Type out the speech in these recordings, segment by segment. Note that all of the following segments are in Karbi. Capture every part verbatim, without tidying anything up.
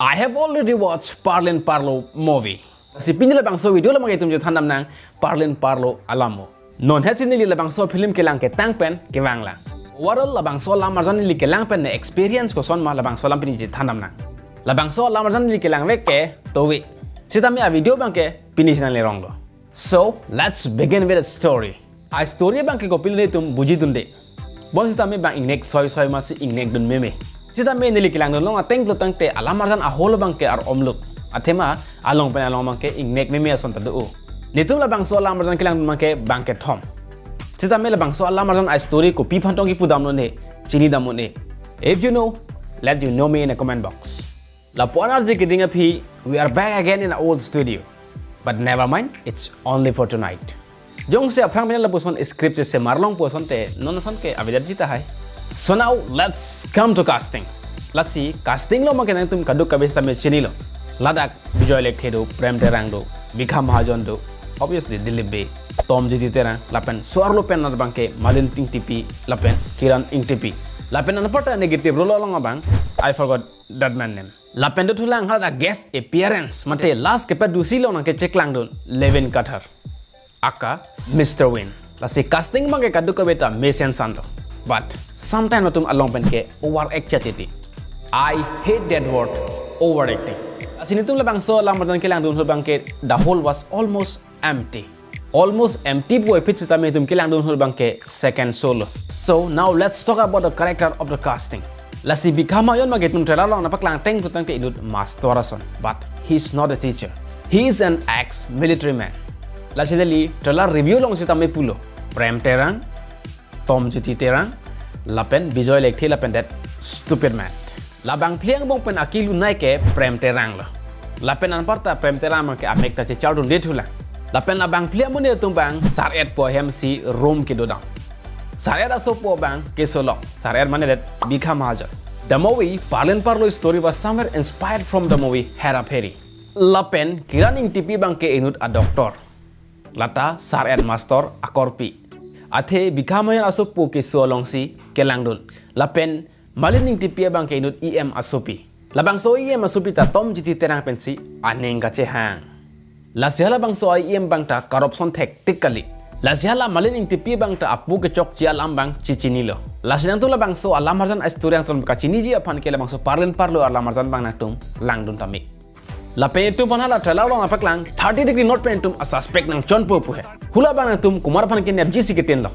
I have already watched Parlin Parlo movie. Si pini labangso video along ke itum chethan damnang Parlin Parlo alam mo. Non hetsi neli labangso film kelang ketang pen kevang lang. Overall labangso alam arjan neli kelang pen ne experience koson ma labangso alam pini chethan damnang. Labangso alam arjan neli kelang vek ke tovi. Sitame a video abang ke pini chenang lerong lo. So, let's begin with the story. A story abang ke kopilo itum buji dunde. Bonsitame bang ingnek soi soi masi ingnek dun meme. Sitame neli kelang dun long ateng pulo tangte alam arjan aholo abang ke ar omluk. Athema along pen along abang ke ingnek meme ason ta do. Netum labangso alam arjan kelang dun abang ke bang kethom. Sitame labangso alam arjan a story kopi aphan tong kipu damnon he, chini damnon he. If you know, let you know me in a comment box. Lapu-an arje keding aphi, we are back again in our old studio. But never mind, it's only for tonight. Jongsi aphrang pen lapuson script chese marlong pu asonte, non asonte avedet ji tahai. So now, let's come to casting. Lasi, casting along abang ke nangtum kadokave sitame chinilo. Ladak Bijoy Lekthe do, Prem Terang do, Bikha Mahajon do, obviously Dilip Bey, Tom J T Terang, lapen so-arlo pen abang ke Malin Ingtipi, lapen Kiran Ingtipi. Lapen anparta negative role along abang, I forgot that man name. Lapen dothulang hala guest appearance, mate last kepadusi along nangkecheklang dun, Levin Kathar, aka Mister Win. Lasi casting abang ke kadokave ta mesen sanlo. But sometimes latum along pen ke over act chatiti. I hate that word, overacting. Lasi netum labangso alam arjan kelang dun ahut abang ke the hall was almost empty. Almost empty pu aphi sitame itum kelang dun ahut abang ke second show lo. So now let's talk about the character of the casting. Lasi Bikha Mahajon abang ke itum trailer along nangpaklang ateng pulo tangte inut master ason. But he's not a teacher. He is an ex-military man. Lasi neli trailer review along sitame pulo. Prem Terang, Tom J T Terang, lapen Bijoy Lekthe lapen that stupid man. Labang phli angbong pen akelunei ke Prem Terang lo. Lapen anparta Prem Terang abang ke amek ta chechar dunde thulang. Lapen labang phli amonit atum abang Sar-et pu ahem si room kedo dam. Sar-et asopo abang keso along. Sar-et mane that Bikha Mahajon. The movie Parlin Parlo story was somewhere inspired from the movie Hera Pheri. Lapen Kiran Ingtipi abang ke inut a doctor. Lata Sar-et master akorpi. Athe Bikha Mahajon asopo keso alongsi kelang dun. Lapen Malin Ingtipi abang ke inut E M asopi. Labangso E M asopi ta Tom J T Terang pensi aning kachehang. Lasi halabangso E M abang ta corruption thektik kali. Lasi hala Malin Ingtipi abang ta apo kechokche alam abang chechinilo. Lasi nangtum labangso alam arjan a story angton kachiniji aphan ke labangso Parlin Parlo alam arjan abang nangtum lang dun tame. Lapen itum aphan hala trailer along nangpaklang thirty degree north pen itum a suspect nangchonpo pu he. Hula abang nangtum komat aphan kenepji si ketin lo.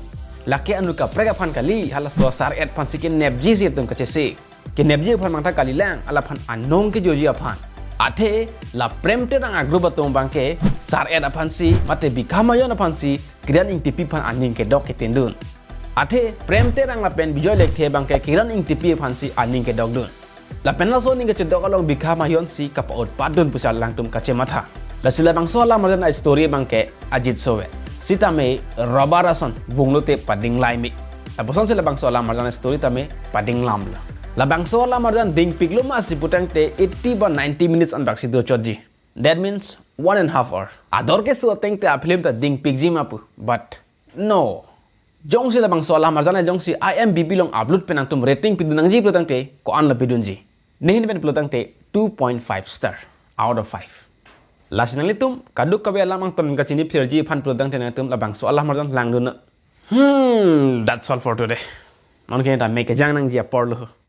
Lake anu kaprek aphan kali, halaso Sar-et aphan si kenepji si itum kachese. Kenepji aphan mangta kalilang, halaphan anong kejoji aphan. Athe la Prem Terang a group atum abang ke Sar-et aphan si, mate Bikha Mahajon aphan si, Kiran Ingtipi aphan aning kedok ketin dun. Athe Prem Terang lapen Bijoy Lekthe abang ke Kiran Ingtipi aphan si aning kedok dun. Lapen laso aning kachedok along Bikha Mahajon si kapa-utpat dun pusi alangtum kachematha. Lasi labangso alam arjan a story abang ke ajit sove. Sitame rubber ason vunglote pading laime. Lapuson si labangso alam arjan a story tame pading lam lo. Labangso alam arjan dingpik lo masi pu tangte eighty ba ninety minutes anbak si dochotji. That means one and half hour. Ador keso ateng te a film ta dingpikji ma pu. But no. Jongsi labangso alam arjan jongsi I M D B along upload pen nangtum rating pidun nangji pulo tangte ko-an lo pidunji. Nehin pen pulo tangte two point five star out of five. Lasi nanglitum kadokave alam angton kachini phirji aphan pulo tangte nangtum labangso alam arjan lang dun. Hmm, that's all for today. Non ke ta mek kejang nangji apor lo.